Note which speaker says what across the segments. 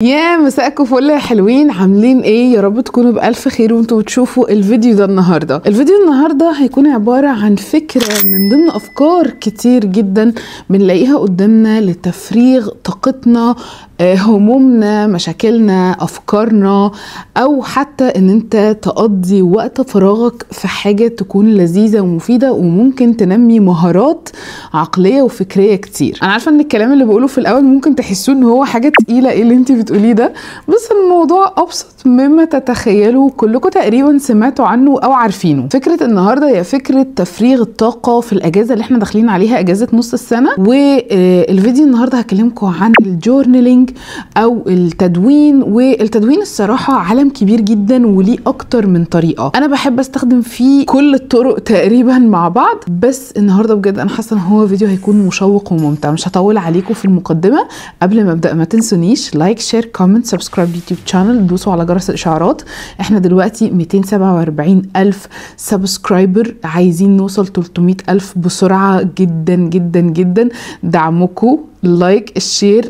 Speaker 1: يا مساءكم فل يا حلوين، عاملين ايه؟ يا رب تكونوا بألف خير وانتوا بتشوفوا الفيديو ده النهارده. الفيديو النهارده هيكون عبارة عن فكرة من ضمن افكار كتير جدا بنلاقيها قدامنا لتفريغ طاقتنا، همومنا، مشاكلنا، افكارنا، او حتى ان انت تقضي وقت فراغك في حاجة تكون لذيذة ومفيدة وممكن تنمي مهارات عقلية وفكريه كتير. انا عارفه ان الكلام اللي بقوله في الاول ممكن تحسوه ان هو حاجة تقيلة، ايه اللي انت بتقوليه ده؟ بس الموضوع ابسط مما تتخيلوا، كلكم تقريبا سمعتوا عنه او عارفينه. فكرة النهارده هي فكرة تفريغ الطاقة في الاجازة اللي احنا داخلين عليها، اجازه نص السنة. والفيديو النهارده هكلمكم عن ال journaling او التدوين. والتدوين الصراحة عالم كبير جدا وليه اكتر من طريقه، انا بحب استخدم فيه كل الطرق تقريبا مع بعض، بس النهارده بجد انا حاسه ان هو فيديو هيكون مشوق وممتع. مش هطول عليكم في المقدمة. قبل ما ابدا ما تنسونيش like، share، comment، subscribe YouTube channel، دوسوا على جرس الاشعارات. احنا دلوقتي 247 الف subscriber، عايزين نوصل 300 الف بسرعة جدا جدا جدا. دعمكم like، ال share،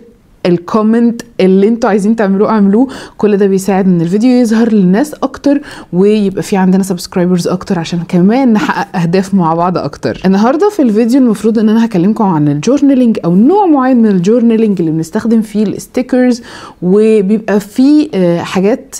Speaker 1: ال comment اللي انتوا عايزين تعملوه اعملوه، كل ده بيساعد ان الفيديو يظهر للناس اكتر ويبقى في عندنا subscribers اكتر عشان كمان نحقق اهداف مع بعض اكتر. النهارده في الفيديو المفروض ان انا هكلمكم عن ال journaling او نوع معين من ال journaling اللي بنستخدم فيه ال stickers، وبيبقى فيه حاجات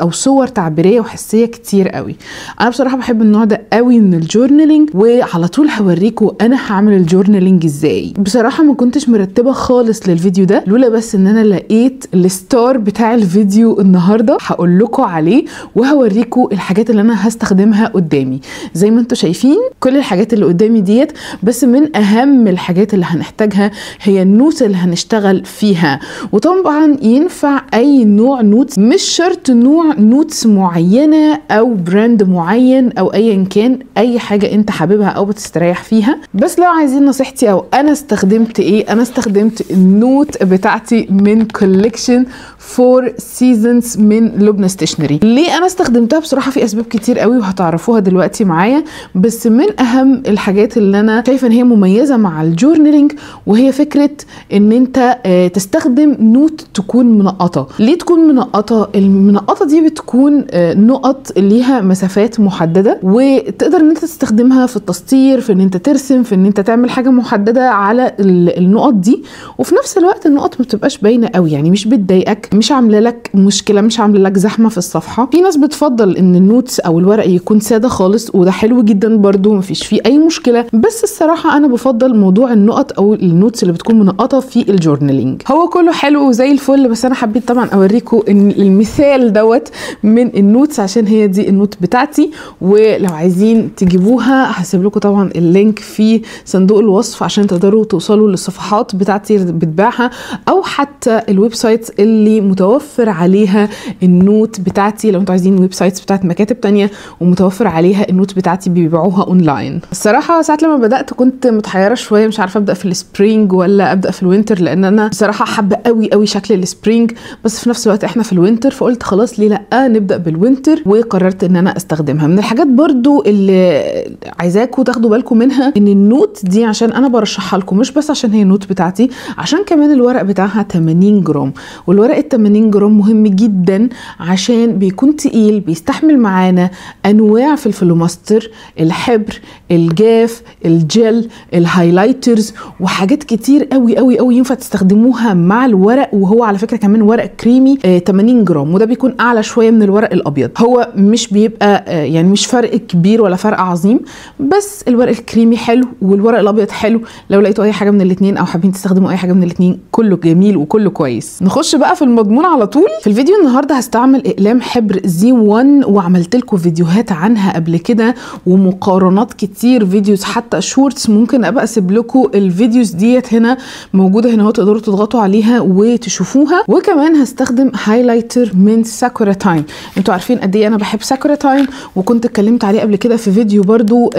Speaker 1: او صور تعبيريه وحسيه كتير قوي. انا بصراحة بحب النوع ده قوي من ال journaling، وعلى طول هوريكم انا هعمل ال journaling ازاي. بصراحة ما كنتش مرتبه خالص للفيديو ده، لولا بس ان انا لقيت ال star بتاع الفيديو النهارده هقول لكم عليه وهوريكم الحاجات اللي انا هستخدمها قدامي. زي ما انتم شايفين كل الحاجات اللي قدامي ديت، بس من اهم الحاجات اللي هنحتاجها هي ال notes اللي هنشتغل فيها. وطبعا ينفع اي نوع notes، مش شرط نوع notes معينة او brand معين او ايا كان، اي حاجة انت حاببها او بتستريح فيها. بس لو عايزين نصيحتي او انا استخدمت ايه، انا استخدمت ال note بتاعتي من collection 4 Seasons من لبنى Stationery. ليه انا استخدمتها؟ بصراحة في اسباب كتير قوي وهتعرفوها دلوقتي معايا، بس من اهم الحاجات اللي انا شايفه ان هي مميزة مع ال journaling وهي فكرة ان انت تستخدم note تكون منقطه. ليه تكون منقطه؟ المنقطه دي بتكون نقط ليها مسافات محددة، وتقدر ان انت تستخدمها في التسطير، في ان انت ترسم، في ان انت تعمل حاجة محددة على النقط دي، وفي نفس الوقت النقط ما بتبقاش باينة قوي، يعني مش بتضايقك، مش عامله لك مشكلة، مش عامله لك زحمة في الصفحة. في ناس بتفضل ان ال notes او الورق يكون ساده خالص، وده حلو جدا برده، مفيش فيه اي مشكلة، بس الصراحة انا بفضل موضوع النقط او ال notes اللي بتكون منقطه في ال journaling. هو كله حلو وزي الفل، بس انا حبيت طبعا اوريكم ان المثال دوت من ال notes عشان هي دي ال note بتاعتي، ولو عايزين تجيبوها هسيب لكم طبعا ال link في صندوق الوصف عشان تقدروا توصلوا للصفحات بتاعتي اللي بتباعها، او حتى ال website اللي متوفر عليها ال note بتاعتي. لو انتوا عايزين websites بتاعت مكاتب تانية ومتوفر عليها ال note بتاعتي بيبيعوها اونلاين. الصراحة ساعة لما بدات كنت متحيره شوية، مش عارفه ابدا في ال spring ولا ابدا في ال winter، لان انا بصراحة حابة قوي قوي شكل ال spring، بس في نفس الوقت احنا في ال winter، فقلت خلاص ليه لا نبدا بال winter، وقررت ان انا استخدمها. من الحاجات برضو اللي عايزاكم تاخدوا بالكم منها ان ال note دي عشان انا برشحها لكم مش بس عشان هي ال note بتاعتي، عشان كمان الورق بتاعها 80 جرام، والورق ال 80 جرام مهم جدا عشان بيكون تقيل، بيستحمل معانا انواع في الفلوماستر، الحبر، الجاف، ال gel، ال highlighters، وحاجات كتير قوي قوي قوي ينفع تستخدموها مع الورق. وهو على فكرة كمان ورق كريمي 80 جرام، وده بيكون اعلى شوية من الورق الابيض. هو مش بيبقى يعني مش فرق كبير ولا فرق عظيم، بس الورق الكريمي حلو والورق الابيض حلو. لو لقيتوا اي حاجة من الاثنين او حابين تستخدموا اي حاجة من الاثنين كله جميل وكله كويس. نخش بقى في المضمون على طول. في الفيديو النهارده هستعمل اقلام حبر Z1، وعملت لكم فيديوهات عنها قبل كده ومقارنات كتير، videos حتى shorts، ممكن ابقى اسيب لكم ال videos ديت هنا موجودة هنا اهو، تقدروا تضغطوا عليها وتشوفوها. وكمان هستخدم highlighter من Sakura Time. انتوا عارفين قد ايه انا بحب Sakura Time، وكنت اتكلمت عليه قبل كده في فيديو برضو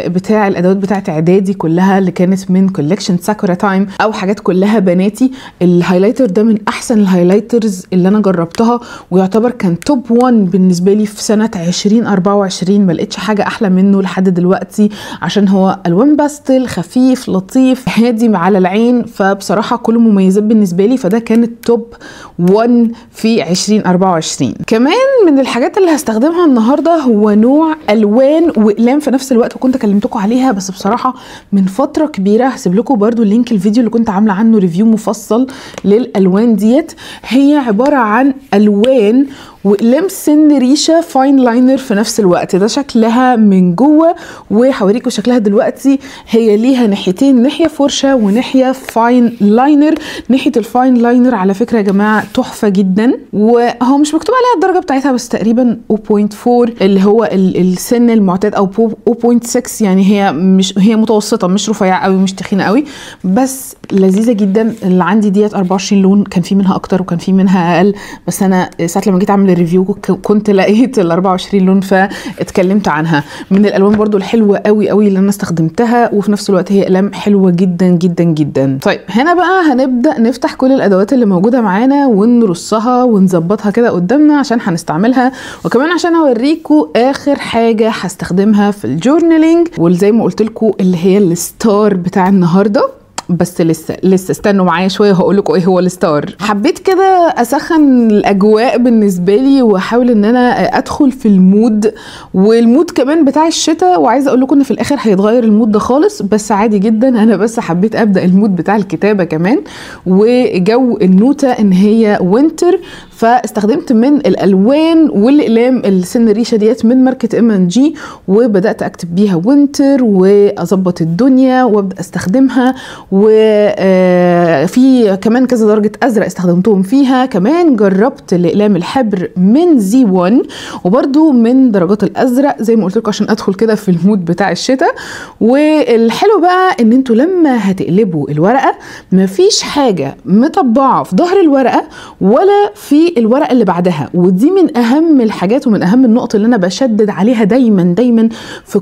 Speaker 1: بتاع الادوات بتاعت اعدادي كلها اللي كانت من collection Sakura Time او حاجات كلها بناتي. ال highlighter ده ده من احسن ال highlighters اللي انا جربتها، ويعتبر كان top 1 بالنسبة لي في سنة 2024. ما لقيتش حاجة احلى منه لحد دلوقتي، عشان هو الوان باستل، خفيف لطيف هادي على العين، فبصراحة كله مميزات بالنسبة لي، فده كان ال top 1 في 2024. كمان من الحاجات اللي هستخدمها النهارده هو نوع الوان واقلام في نفس الوقت، وكنت كلمتكم عليها بس بصراحة من فترة كبيرة. هسيب لكم برده link الفيديو اللي كنت عامله عنه review مفصل للالوان ديت. هي عبارة عن الوان واقلام سن ريشه fine liner في نفس الوقت. ده شكلها من جوه وهوريكم شكلها دلوقتي. هي ليها ناحيتين، ناحية فرشه وناحية fine liner. ناحية ال fine liner على فكرة يا جماعة تحفة جدا، وهو مش مكتوب عليها الدرجة بتاعتها بس تقريبا 0.4 اللي هو السن المعتاد، او 0.6، يعني هي مش، هي متوسطه، مش رفيعة قوي مش تخينة قوي، بس لذيذة جدا. اللي عندي ديت 24 لون، كان في منها اكتر وكان في منها اقل، بس انا ساعة لما جيت اعمل ال review كنت لقيت ال 24 لون فاتكلمت عنها. من الالوان برضو الحلوة قوي قوي اللي انا استخدمتها، وفي نفس الوقت هي اقلام حلوة جدا جدا جدا. طيب هنا بقى هنبدا نفتح كل الادوات اللي موجودة معانا ونرصها ونظبطها كده قدامنا عشان هنستعملها، وكمان عشان اوريكم اخر حاجة هستخدمها في ال journaling، وزي ما قلت لكم اللي هي ال star بتاع النهارده. بس لسه استنوا معايا شوية وهقول لكم ايه هو ال star. حبيت كده اسخن الاجواء بالنسبة لي واحاول ان انا ادخل في ال mood، وال mood كمان بتاع الشتاء، وعايزه اقول لكم ان في الاخر هيتغير ال mood ده خالص، بس عادي جدا، انا بس حبيت ابدا ال mood بتاع الكتابة كمان وجو النوته ان هي winter. فاستخدمت من الالوان والاقلام السن الريشة ديت من ماركة M&G، وبدات اكتب بيها winter واظبط الدنيا وابدا استخدمها، وفي كمان كذا درجه ازرق استخدمتهم فيها. كمان جربت الاقلام الحبر من زي 1 وبرده من درجات الازرق زي ما قلت لكم عشان ادخل كده في ال mood بتاع الشتاء. والحلو بقى ان انتوا لما هتقلبوا الورقة مفيش حاجة مطبعة في ظهر الورقة ولا في الورقة اللي بعدها، ودي من اهم الحاجات ومن اهم النقط اللي انا بشدد عليها دايما دايما في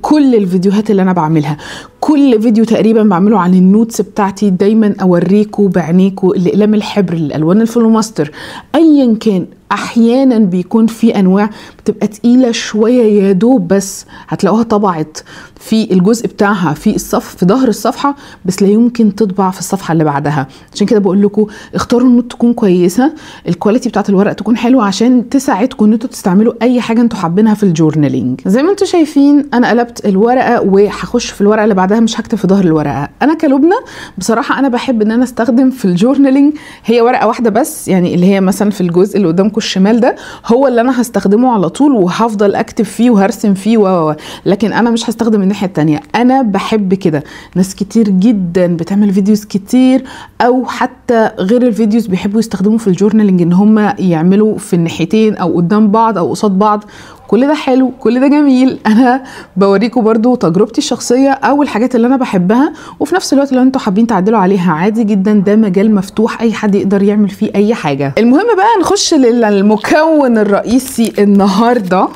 Speaker 1: كل الفيديوهات اللي انا بعملها. كل فيديو تقريبا بعمله عن ال notes بتاعتي دايما اوريكم بعينيكم الاقلام الحبر، الالوان الفلوماستر، ايا كان. احيانا بيكون في انواع بتبقى تقيلة شوية يا دوب بس هتلاقوها طبعت في الجزء بتاعها في الصف في ظهر الصفحة، بس لا يمكن تطبع في الصفحة اللي بعدها. عشان كده بقول لكم اختاروا ال note تكون كويسة، ال quality بتاعت الورق تكون حلوة عشان تساعدكم ان انتوا تستعملوا اي حاجة انتوا حابينها في ال journaling. زي ما انتوا شايفين انا قلبت الورقة وهخش في الورقة اللي بعدها، مش هكتب في ظهر الورقة. انا كلبنى بصراحة انا بحب ان انا استخدم في ال journaling هي ورقة واحدة بس، يعني اللي هي مثلا في الجزء اللي قدامكم الشمال ده هو اللي انا هستخدمه على طول وهفضل اكتب فيه وهرسم فيه و لكن انا مش هستخدم الناحية التانية. انا بحب كده. ناس كتير جدا بتعمل videos كتير او حتى غير ال videos بيحبوا يستخدموا في ال journaling ان هم يعملوا في الناحيتين او قدام بعض او قصاد بعض. كل ده حلو، كل ده جميل. انا بوريكم برضو تجربتي الشخصية او الحاجات اللي انا بحبها، وفي نفس الوقت لو انتوا حابين تعدلوا عليها عادي جدا، ده مجال مفتوح اي حد يقدر يعمل فيه اي حاجة. المهم بقى نخش للمكون الرئيسي النهارده.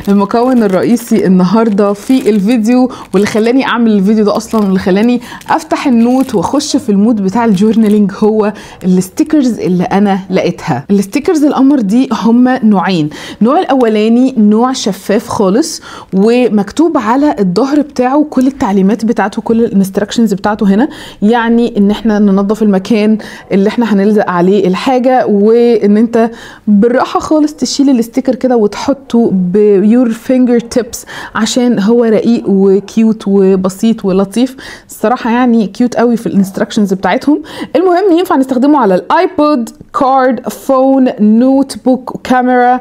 Speaker 1: المكون الرئيسي النهارده في الفيديو، واللي خلاني اعمل الفيديو ده اصلا، واللي خلاني افتح ال note واخش في ال mood بتاع ال journaling، هو ال stickers اللي انا لقيتها. ال stickers القمر دي هما نوعين. النوع الاولاني نوع شفاف خالص ومكتوب على الظهر بتاعه كل التعليمات بتاعته، كل ال instructions بتاعته هنا، يعني ان احنا ننظف المكان اللي احنا هنلزق عليه الحاجة، وان انت بالراحة خالص تشيل ال sticker كده وتحطه ب your fingertips عشان هو رقيق و cute وبسيط ولطيف الصراحة، يعني cute قوي في ال instructions بتاعتهم. المهم ينفع نستخدمه على ال iPod، card، phone، notebook، camera،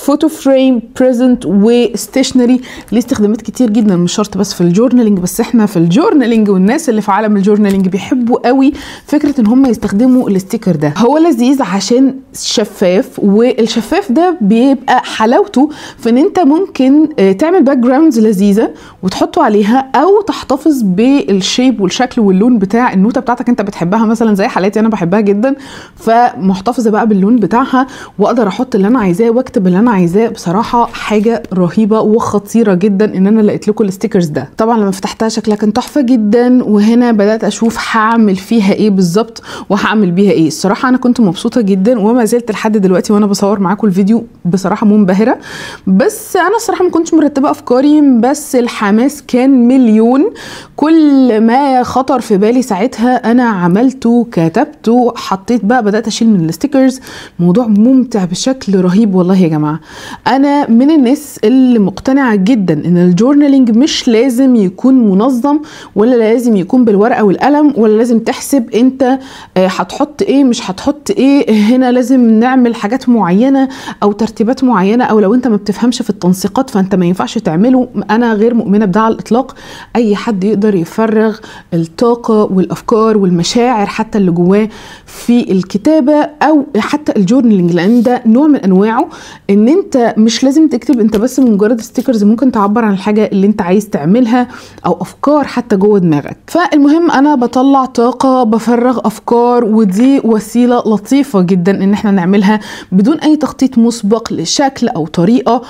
Speaker 1: photo frame، present، و stationery. ليه استخدامات كتير جدا، مش شرط بس في ال journaling، بس احنا في ال journaling والناس اللي في عالم ال journaling بيحبوا قوي فكرة ان هم يستخدموا ال sticker ده. هو لذيذ عشان شفاف، والشفاف ده بيبقى حلاوته في ان انت ممكن تعمل backgrounds لذيذة وتحطه عليها، او تحتفظ بال shape والشكل واللون بتاع النوته بتاعتك انت بتحبها، مثلا زي حالاتي انا بحبها جدا، فمحتفظه بقى باللون بتاعها واقدر احط اللي انا عايزاه واكتب اللي انا عايزاه. بصراحة الصراحة حاجة رهيبة وخطيرة جدا ان انا لقيت لكم ال stickers ده. طبعا لما فتحتها شكلها كان تحفة جدا، وهنا بدات اشوف هعمل فيها ايه بالظبط وهعمل بيها ايه. الصراحة انا كنت مبسوطة جدا وما زلت لحد دلوقتي وانا بصور معاكم الفيديو بصراحة منبهره. بس انا الصراحة ما كنتش مرتبه افكاري، بس الحماس كان مليون. كل ما خطر في بالي ساعتها انا عملته، كتبته، حطيت بقى، بدات اشيل من ال stickers. موضوع ممتع بشكل رهيب والله يا جماعة. انا من الناس اللي مقتنعة جدا ان ال journaling مش لازم يكون منظم، ولا لازم يكون بالورقة والقلم، ولا لازم تحسب انت هتحط ايه مش هتحط ايه. هنا لازم نعمل حاجات معينة او ترتيبات معينة، او لو انت ما بتفهمش في التنسيقات فانت ما ينفعش تعمله. انا غير مؤمنة بده على الاطلاق. اي حد يقدر يفرغ الطاقة والافكار والمشاعر حتى اللي جواه في الكتابة او حتى ال journaling، لان ده نوع من انواعه ان انت مش لازم تكتب، انت بس مجرد stickers ممكن تعبر عن الحاجة اللي انت عايز تعملها او افكار حتى جوه دماغك. فالمهم انا بطلع طاقة، بفرغ افكار، ودي وسيلة لطيفة جدا ان احنا نعملها بدون اي تخطيط مسبق لشكل او طريقه.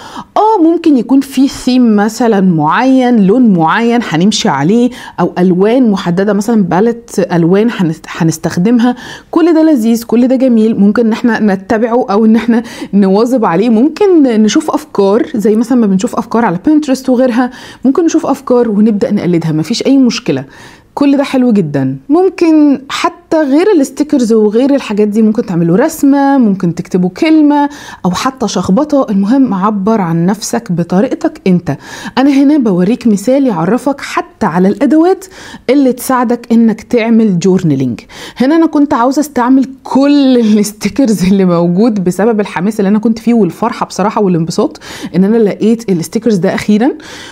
Speaker 1: ممكن يكون في ثيم مثلا معين، لون معين هنمشي عليه، او الوان محددة مثلا palette الوان هنستخدمها. كل ده لذيذ، كل ده جميل، ممكن ان احنا نتبعه او ان احنا نواظب عليه. ممكن نشوف افكار زي مثلا ما بنشوف افكار على بنترست وغيرها، ممكن نشوف افكار ونبدا نقلدها، مفيش اي مشكلة. كل ده حلو جدا. ممكن حتى غير ال stickers وغير الحاجات دي ممكن تعملوا رسمة، ممكن تكتبوا كلمة او حتى شخبطة. المهم عبر عن نفسك بطريقتك انت. انا هنا بوريك مثال يعرفك حتى على الادوات اللي تساعدك انك تعمل journaling. هنا انا كنت عاوزة استعمل كل ال stickers اللي موجود بسبب الحماس اللي انا كنت فيه والفرحة بصراحة والانبساط ان انا لقيت ال stickers ده اخيرا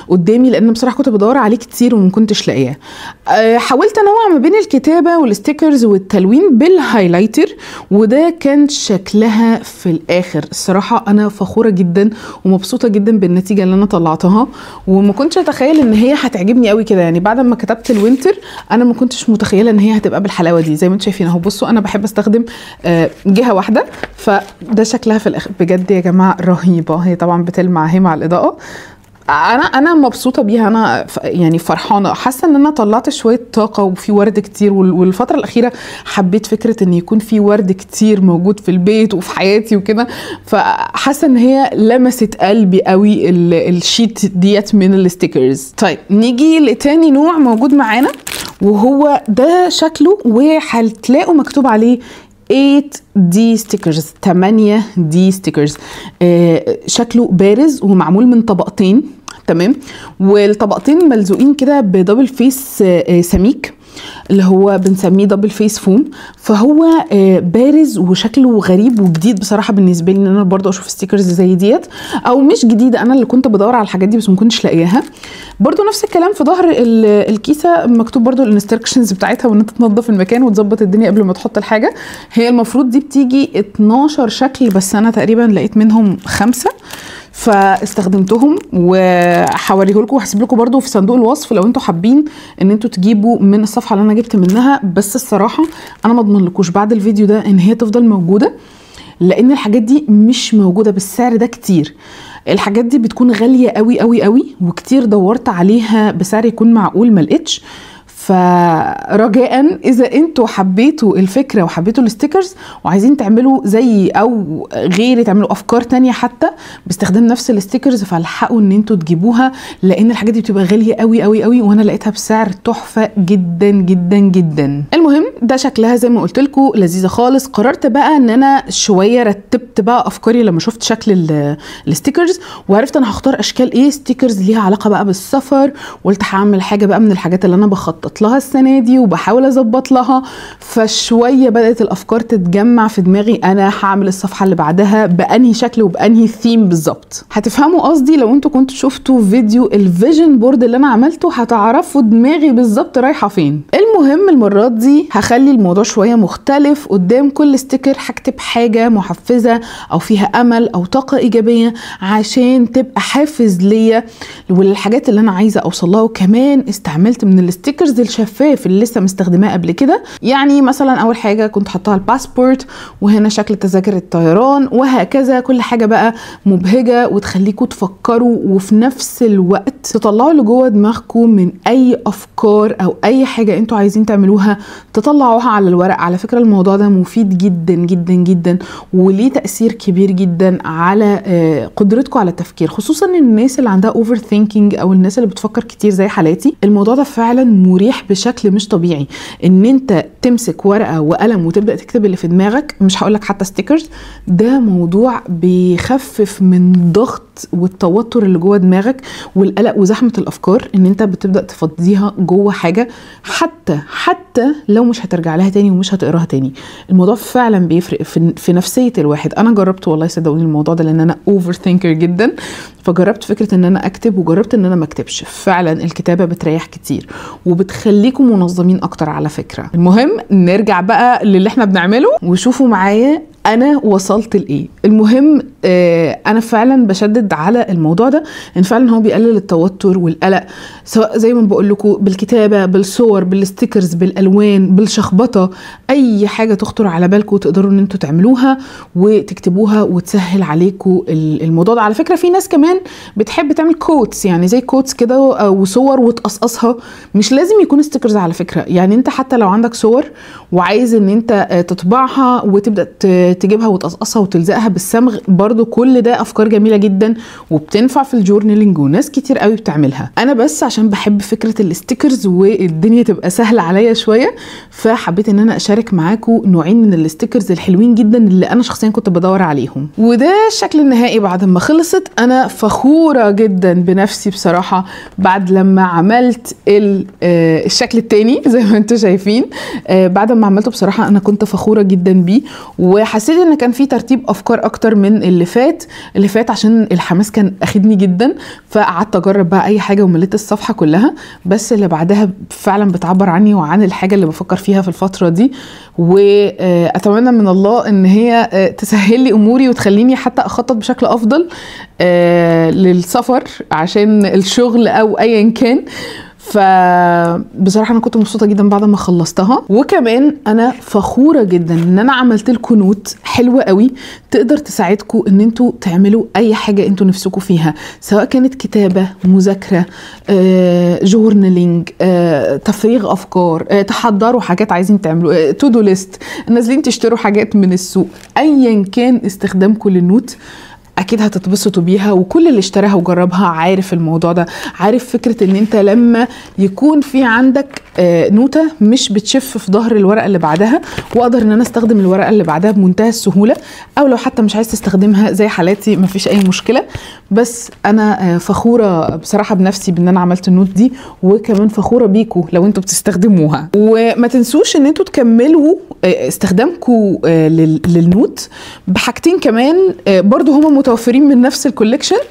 Speaker 1: قدامي، لان بصراحة كنت بدور عليه كتير وما كنتش لاقياه. حاولت انوع ما بين الكتابة وال stickers والتلوين بال highlighter، وده كان شكلها في الاخر. الصراحة انا فخورة جدا ومبسوطة جدا بالنتيجة اللي انا طلعتها، وما كنتش اتخيل ان هي هتعجبني قوي كده. يعني بعد ما كتبت ال winter انا ما كنتش متخيله ان هي هتبقى بالحلاوه دي زي ما انتم شايفين اهو. بصوا انا بحب استخدم جهة واحدة، فده شكلها في الاخر بجد يا جماعة رهيبة. هي طبعا بتلمع اهي مع الاضاءة. انا مبسوطة بيها، انا يعني فرحانة، حاسه ان انا طلعت شوية طاقة وفي ورد كتير. والفترة الاخيرة حبيت فكرة ان يكون في ورد كتير موجود في البيت وفي حياتي وكده، فحاسه ان هي لمست قلبي قوي ال sheet ديت من ال stickers. طيب نيجي لتاني نوع موجود معانا، وهو ده شكله، وهتلاقوا مكتوب عليه 8D stickers، 8D stickers. شكله بارز ومعمول من طبقتين، تمام، والطبقتين ملزوقين كده ب double face سميك اللي هو بنسميه double face foam. فهو بارز وشكله غريب وجديد بصراحة بالنسبة لي ان انا برضو اشوف stickers زي ديت، او مش جديدة، انا اللي كنت بدور على الحاجات دي بس ما كنتش لاقياها. برضو نفس الكلام في ظهر الكيسة مكتوب برضو ال instructions بتاعتها، وان انت تنظف المكان وتظبط الدنيا قبل ما تحط الحاجة. هي المفروض دي بتيجي 12 شكل، بس انا تقريبا لقيت منهم 5 فاستخدمتهم، وهوريه لكم وهسيب لكم برده في صندوق الوصف لو انتوا حابين ان انتوا تجيبوا من الصفحة اللي انا جبت منها. بس الصراحة انا ما اضمنلكوش بعد الفيديو ده ان هي تفضل موجودة، لان الحاجات دي مش موجودة بالسعر ده كتير. الحاجات دي بتكون غالية قوي قوي قوي، وكتير دورت عليها بسعر يكون معقول ما لقيتش. فرجاء اذا انتوا حبيتوا الفكرة وحبيتوا ال stickers وعايزين تعملوا زي او غيري، تعملوا افكار تانية حتى باستخدام نفس ال stickers، فالحقوا ان انتوا تجيبوها، لان الحاجات دي بتبقى غالية قوي قوي قوي، وانا لقيتها بسعر تحفة جدا جدا جدا. المهم ده شكلها زي ما قلت لكم لذيذة خالص. قررت بقى ان انا شوية رتبت بقى افكاري لما شفت شكل ال stickers، وعرفت انا هختار اشكال ايه stickers ليها علاقة بقى بالسفر، وقلت هعمل حاجة بقى من الحاجات اللي انا بخطط لها السنة دي وبحاول اظبط لها. فشوية بدات الافكار تتجمع في دماغي، انا هعمل الصفحة اللي بعدها بانهي شكل وبانهي ثيم بالظبط. هتفهموا قصدي لو انتوا كنتوا شفتوا فيديو ال vision board اللي انا عملته، هتعرفوا دماغي بالظبط رايحة فين. المهم المرات دي هختار هخلي الموضوع شوية مختلف. قدام كل sticker هكتب حاجة محفزه او فيها امل او طاقة ايجابية عشان تبقى حافز ليا وللحاجات اللي انا عايزه اوصل لها. وكمان استعملت من ال stickers الشفاف اللي لسه مستخدماه قبل كده، يعني مثلا اول حاجة كنت حطاها الباسبورت، وهنا شكل تذاكر الطيران، وهكذا. كل حاجة بقى مبهجه وتخليكم تفكروا، وفي نفس الوقت تطلعوا اللي جوه دماغكم من اي افكار او اي حاجة انتوا عايزين تعملوها تطلعوها على الورق. على فكرة الموضوع ده مفيد جدا جدا جدا، وليه تاثير كبير جدا على قدرتكم على التفكير، خصوصا الناس اللي عندها overthinking او الناس اللي بتفكر كتير زي حالاتي. الموضوع ده فعلا مريح بشكل مش طبيعي، ان انت تمسك ورقة وقلم وتبدا تكتب اللي في دماغك، مش هقولك حتى stickers. ده موضوع بيخفف من ضغط والتوتر اللي جوه دماغك والقلق وزحمه الافكار، ان انت بتبدا تفضيها جوه حاجة حتى لو مش هترجع لها تاني ومش هتقراها تاني. الموضوع فعلا بيفرق في نفسية الواحد. انا جربت والله صدقوني الموضوع ده، لان انا overthinker جدا، فجربت فكرة ان انا اكتب وجربت ان انا ما اكتبش. فعلا الكتابة بتريح كتير وبتخليكم منظمين اكتر على فكرة. المهم نرجع بقى للي احنا بنعمله، وشوفوا معايا انا وصلت لايه. المهم انا فعلا بشدد على الموضوع ده، ان فعلا هو بيقلل التوتر والقلق، سواء زي ما بقول لكم بالكتابة، بالصور، بال stickers، بالالوان، بالشخبطه، اي حاجة تخطر على بالكم تقدروا ان انتوا تعملوها وتكتبوها وتسهل عليكم الموضوع ده. على فكرة في ناس كمان بتحب تعمل quotes، يعني زي quotes كده وصور وتقصقصها، مش لازم يكون stickers على فكرة. يعني انت حتى لو عندك صور وعايز ان انت تطبعها وتبدا تجيبها وتقصقصها وتلزقها بالصمغ، برضو كل ده افكار جميلة جدا وبتنفع في ال journaling، وناس كتير قوي بتعملها. انا بس عشان بحب فكرة ال stickers والدنيا تبقى سهلة عليا شوية، فحبيت ان انا اشارك معاكم نوعين من ال stickers الحلوين جدا اللي انا شخصيا كنت بدور عليهم. وده الشكل النهائي بعد ما خلصت. انا فخورة جدا بنفسي بصراحة بعد لما عملت الشكل التاني زي ما انتم شايفين. بعد ما عملته بصراحة انا كنت فخورة جدا بيه، وحسيت ان كان في ترتيب افكار اكتر من اللي فات عشان الحماس كان اخدني جدا، فقعدت اجرب بقى اي حاجة ومليت الصفحة كلها. بس اللي بعدها فعلا بتعبر عني وعن الحاجة اللي بفكر فيها في الفترة دي، واتمنى من الله ان هي تسهل لي اموري وتخليني حتى اخطط بشكل افضل للسفر عشان الشغل او ايا كان. فبصراحة انا كنت مبسوطة جدا بعد ما خلصتها، وكمان انا فخورة جدا ان انا عملت لكم note حلوة قوي تقدر تساعدكم ان انتوا تعملوا اي حاجة انتوا نفسكم فيها، سواء كانت كتابه، مذاكرة، journaling، تفريغ افكار، تحضروا حاجات عايزين تعملوا، to do list، نازلين تشتروا حاجات من السوق، ايا كان استخدامكم لل note اكيد هتتبسطوا بيها. وكل اللي اشتراها وجربها عارف الموضوع ده، عارف فكرة ان انت لما يكون في عندك نوتة مش بتشف في ظهر الورقة اللي بعدها، واقدر ان انا استخدم الورقة اللي بعدها بمنتهى السهولة، او لو حتى مش عايز تستخدمها زي حالاتي مفيش اي مشكلة. بس انا فخورة بصراحة بنفسي بان انا عملت ال note دي، وكمان فخورة بيكم لو انتوا بتستخدموها. وما تنسوش ان انتوا تكملوا استخدامكم لل note بحاجتين كمان برضو هما متوفرين من نفس ال collection،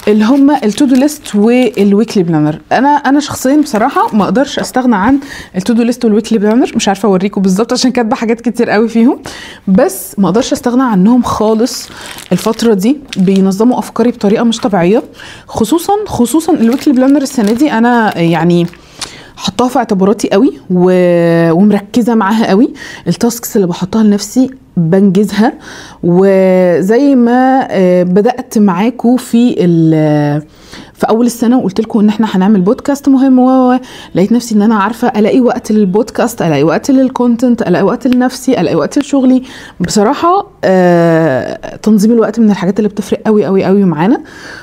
Speaker 1: اللي هما ال to do list وال weekly planner. انا شخصيا بصراحة ما اقدرش استغنى عن ال to do list وال weekly planner، مش عارفه اوريكم بالظبط عشان كاتبه حاجات كتير قوي فيهم، بس ما اقدرش استغنى عنهم خالص. الفترة دي بينظموا افكاري بطريقة مش طبيعية، خصوصا ال weekly planner السنة دي انا يعني حطاها في اعتباراتي قوي ومركزه معاها قوي. ال tasks اللي بحطها لنفسي بنجزها، وزي ما بدأت معاكم في اول السنة وقلت لكم ان احنا هنعمل بودكاست مهم، و لقيت نفسي ان انا عارفه الاقي وقت للبودكاست، الاقي وقت لل content، الاقي وقت لنفسي، الاقي وقت لشغلي. بصراحة تنظيم الوقت من الحاجات اللي بتفرق قوي قوي قوي معانا،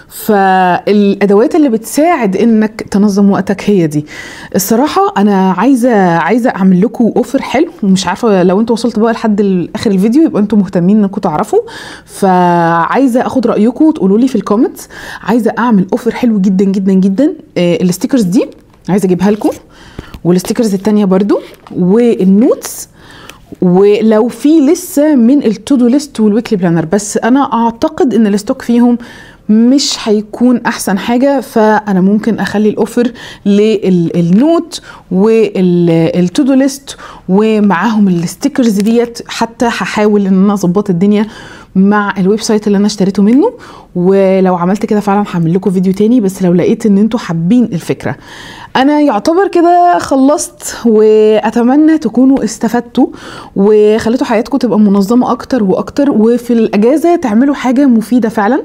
Speaker 1: فالادوات اللي بتساعد انك تنظم وقتك هي دي. الصراحة انا عايزه اعمل لكم offer حلو، ومش عارفه لو انتوا وصلتوا بقى لحد اخر الفيديو يبقى انتوا مهتمين انكم تعرفوا، فعايزه اخد رايكم وتقولوا لي في ال comments. عايزه اعمل offer حلو جدا جدا جدا. ال stickers دي عايزه اجيبها لكم، وال stickers التانية برضو، وال notes، ولو في لسه من ال to do list وال weekly planner، بس انا اعتقد ان ال stock فيهم مش هيكون احسن حاجة. فانا ممكن اخلي ال offer لل note وال to do list ومعاهم ال stickers ديت. حتى هحاول ان انا اظبط الدنيا مع ال website اللي انا اشتريته منه، ولو عملت كده فعلا هعمل لكم فيديو تاني، بس لو لقيت ان انتوا حابين الفكرة. انا يعتبر كده خلصت، واتمنى تكونوا استفدتوا وخليتوا حياتكم تبقى منظمة اكتر واكتر، وفي الاجازة تعملوا حاجة مفيدة فعلا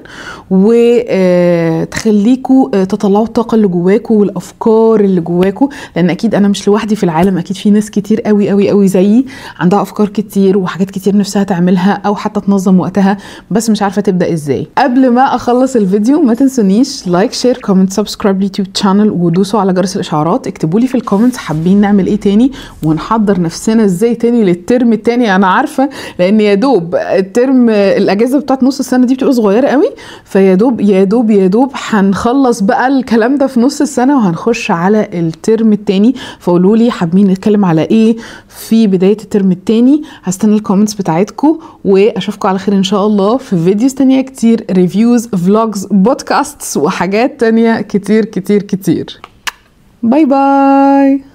Speaker 1: وتخليكوا تطلعوا الطاقة اللي جواكوا والافكار اللي جواكوا، لان اكيد انا مش لوحدي في العالم، اكيد في ناس كتير قوي قوي قوي زيي عندها افكار كتير وحاجات كتير نفسها تعملها او حتى تنظم وقتها بس مش عارفه تبدا ازاي. قبل ما اخلص الفيديو ما تنسونيش like share comment subscribe YouTube channel، ودوسوا على جرس الاشعارات. اكتبوا لي في ال comments حابين نعمل ايه تاني ونحضر نفسنا ازاي تاني للترم التاني. انا عارفه لان يا دوب الترم الاجازة بتاعت نص السنة دي بتبقى صغيرة قوي، فيا دوب يا دوب يا دوب هنخلص بقى الكلام ده في نص السنة وهنخش على الترم التاني. فقولوا لي حابين نتكلم على ايه في بداية الترم التاني. هستنى ال comments بتاعتكم، واشوفكم على خير ان شاء الله في videos تانية كتير، reviews، vlogs، podcasts، وحاجات تانية كتير كتير كتير. bye bye.